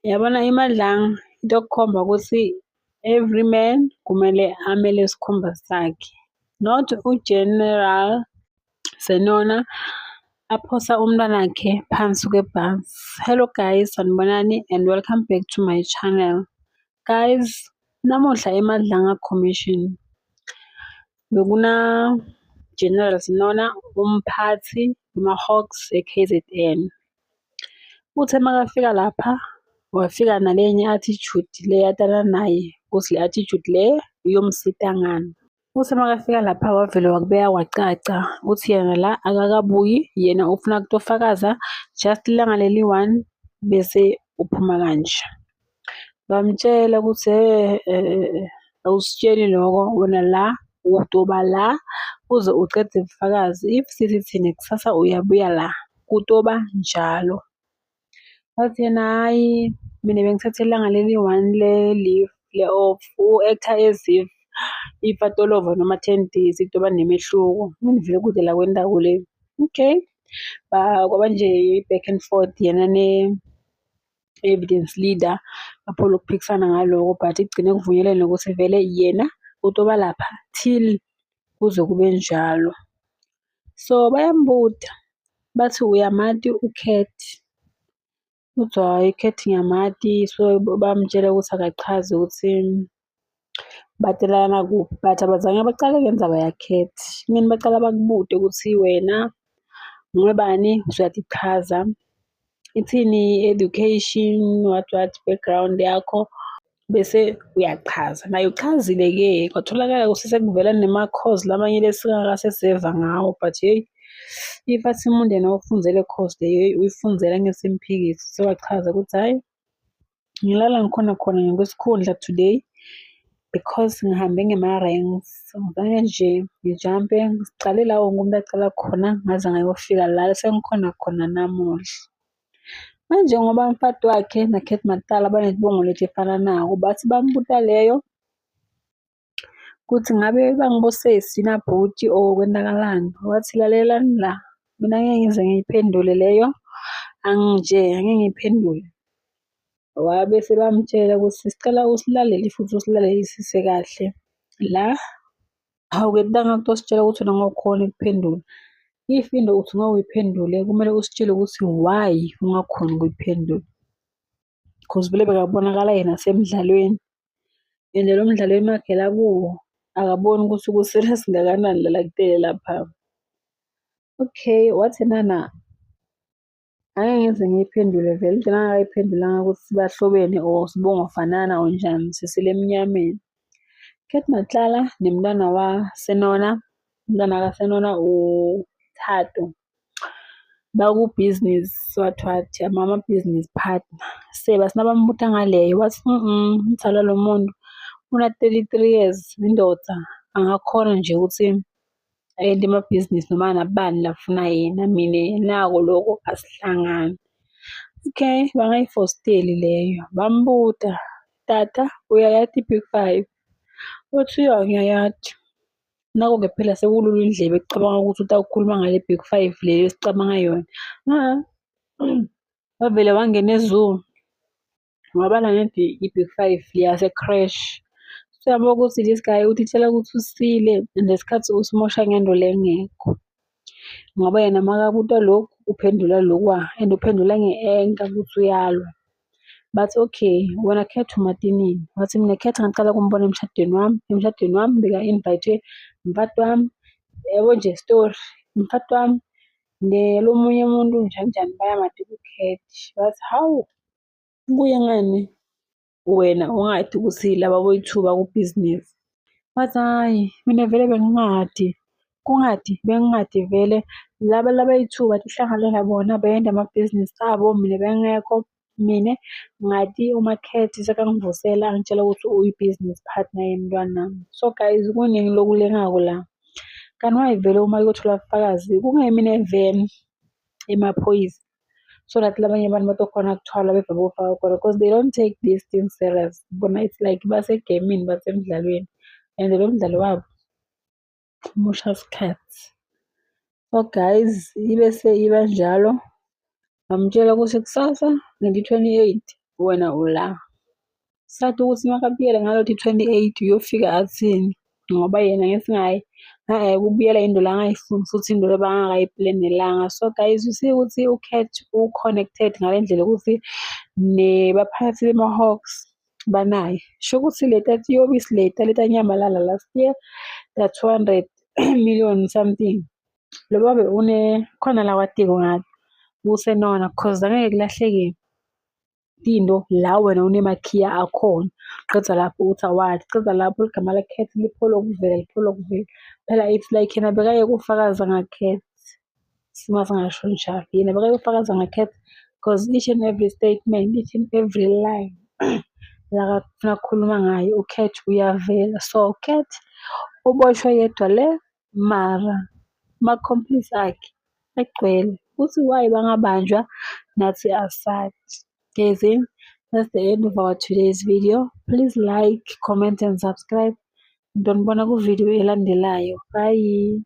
Yabona iMadlanga into yokukhomba ukuthi every man kumele amele isikhumba sakhe. Not u-General Senona aphosa umntwanakhe phansi kwebhasi. Hello guys, sanibonani and welcome back to my channel. Guys, namuhla eMadlanga Commission bekuna General Senona, umphathi wama-Hawks e-KZN. Uthe makafika lapha wafika nalenye attitude le yatana naye ukuthi le attitude le iyomsita ngani. Uthe makafika lapha wavele wakubeka kwacaca ukuthi yena la akakabuyi, yena ufuna kutofakaza just ilanga leli-one bese uphuma kanje. Bamtshela ukuthi awusitsheli loko wena la utoba la uze ucede ubufakazi. If sithi thina kusasa uyabuya la kutoba njalo. Wathi yena hhayi, mina bengithathe ilanga leli-one le-leave le-off, u-act-a as if atolova noma 10 days kutoba nemehluko. Vele kude la kwendawo le. Okay, kwaba nje i-back and forth yena ne-evidence leader baphole ukuphikisana ngaloko, but kugcine kuvunyelwene ukuthi vele yena utoba lapha till kuze kube njalo. So bayambuta bathi uyamati uCat? Uthi hhayi, uCat ngiyamati, so bamtshela ukuthi akachaze ukuthi batelana kuphi, but abazange bacale ngendzaba yaCat. Kumele bacala bakubute ukuthi wena ungubani, usuyatichaza. Ithini i-education, what what background yakho, bese uyachaza. Naye uchazile-ke kwatholakala ukuthi sekuvela nema-course lamanye lesingakase seva ngawo, but hheyi, if athi umuntu yena ufunzele course leyo uyifunzela angeke simphikise. Sewachaza ukuthi hhayi, ngilala ngikhona khona ngokwesikhundla today because ngihambe ngema-ranks. Angizange nje ngijampe, ngicale la wonke umuntu acala khona ngaze ngayofika la sengikhona khona namuhla. Manje ngoba umfati wakhe naCat Matlala banezibongo leti efananako, bathi bambuta leyo kuthi ngabe bangibosesi nabhuti or kwenzakalani. Wathi lalelani la, mina angeke ngize ngiyiphendule leyo, nje angeke ngiyiphendule. Wabe sebamtshela ukuthi sicela usilalele futhi usilalelisise kahle. La awukwenzanga kutositshela ukuthi wena ngeke ukhone ukuphendula. If into uthi ngeke uyiphendule kumele usitshele ukuthi why ungakhoni ukuyiphendula. Cause vele bekabonakala yena asemdlalweni and lo mdlalo emakhe kuwo akaboni ukuthi ku-serious ngakanani la kutele lapha. Okay, wathi nana angeke ngize ngiyiphendule vele into engingakayiphendulanga ukuthi bahlobene or sibongo fanana or njani, sisele emnyameni. Cat Matlala nemntwana waSenona, umntwana kaSenona uThato, baku-business what what, ama-business partner. Seba sinabambuta ngaleyo wathi mdala lo muntu una-33 years indoda angakhona nje ukuthi ayente amabhizinisi noma nabani lafuna yena, mina nako loko asihlangani. Okay, bangayifosteli leyo, bambuta, tata uyayati i-Big Five? Uthi ya ngiyayati. Nako-ke phela sekulula indlebe ekucabanga ukuthi utawukhuluma ngale Big Five le esicabanga yona. Wavele wangena e-zoo, wabala ngento i-Big Five yase-creche. Siyabona ukuthi this guy utitshela ukuthi usile nesikhathi usimosha ngento le engekho. Ngoba yena makabuta lokhu uphendula lokwa and uphendula nge-anger ukuthi uyalwa. Bathi okay, wena Cat umatinini? Wathi mina Cat ngicala ukumbona emshadweni wami, emshadweni wami beka-invite-we umfati wami, yabo nje story, umfati wami lomunye umuntu njani njani bayamati ku-Cat. Bathi hawu, kuye ngani wena ungadi ukuthi laba boyi-two bakubhizinisi? Wathi hhayi, mina vele bengingadi, kungadi bengingadi vele laba labayi-two batihlanganela bona bayenta amabhizinisi abo mina bengingekho. Mina ngati uMakhethi sekangivusela angitshela ukuthi uyi-business partner yemntwanami. So guys, kuningi lokulengako la. Kanti why vele uma kuyothola ubufakazi kungemi neveni emaphoyisa so that labanye abantu batokhona kuthwala beve bofaka khona because they don't take these things serious. Bona it's like basegemini, basemdlalweni and lo mdlalo wabo umosha isikhathi. So guys, ibese iba njalo. Ngamtshela ukuthi kusasa ngendi-28 Wena ula. Sathi ukuthi makabuyela ngalothi 28 uyofika athini ngoba yena ngesingayi kubuyela into la angayifuni futhi into labangakayiplanelanga. So guys, you see ukuthi uCat u-connected ngale ndlela yokuthi nebaphathi bema-Hawks banaye. Sho ukuthi leta tiyobisi leta letanyamalala last year, the 200 million something. Lo babe une khona la kwatiko ngathi usenona 'cause angeke kulahleke into la wena unemakhiya akhona. Qeda lapho uthi awazi, ceda lapho igama laCat liphole ukuvela liphole ukuvela. Phela it's like yena bekayekufakaza ngaCat, masingasho njalo. Yena bekayofakaza ngaCat 'cause each and every statement, each and every line lakafuna ukukhuluma ngayo uCat uyavela. So Cat uboshwe yedwa le mara ama-accomplice akhe agcwele. Uthi why bangabanjwa nathi asazi. Guys, that's the end of our today's video. Please like, comment and subscribe. Ngizonibona ku-video elandelayo. Bye.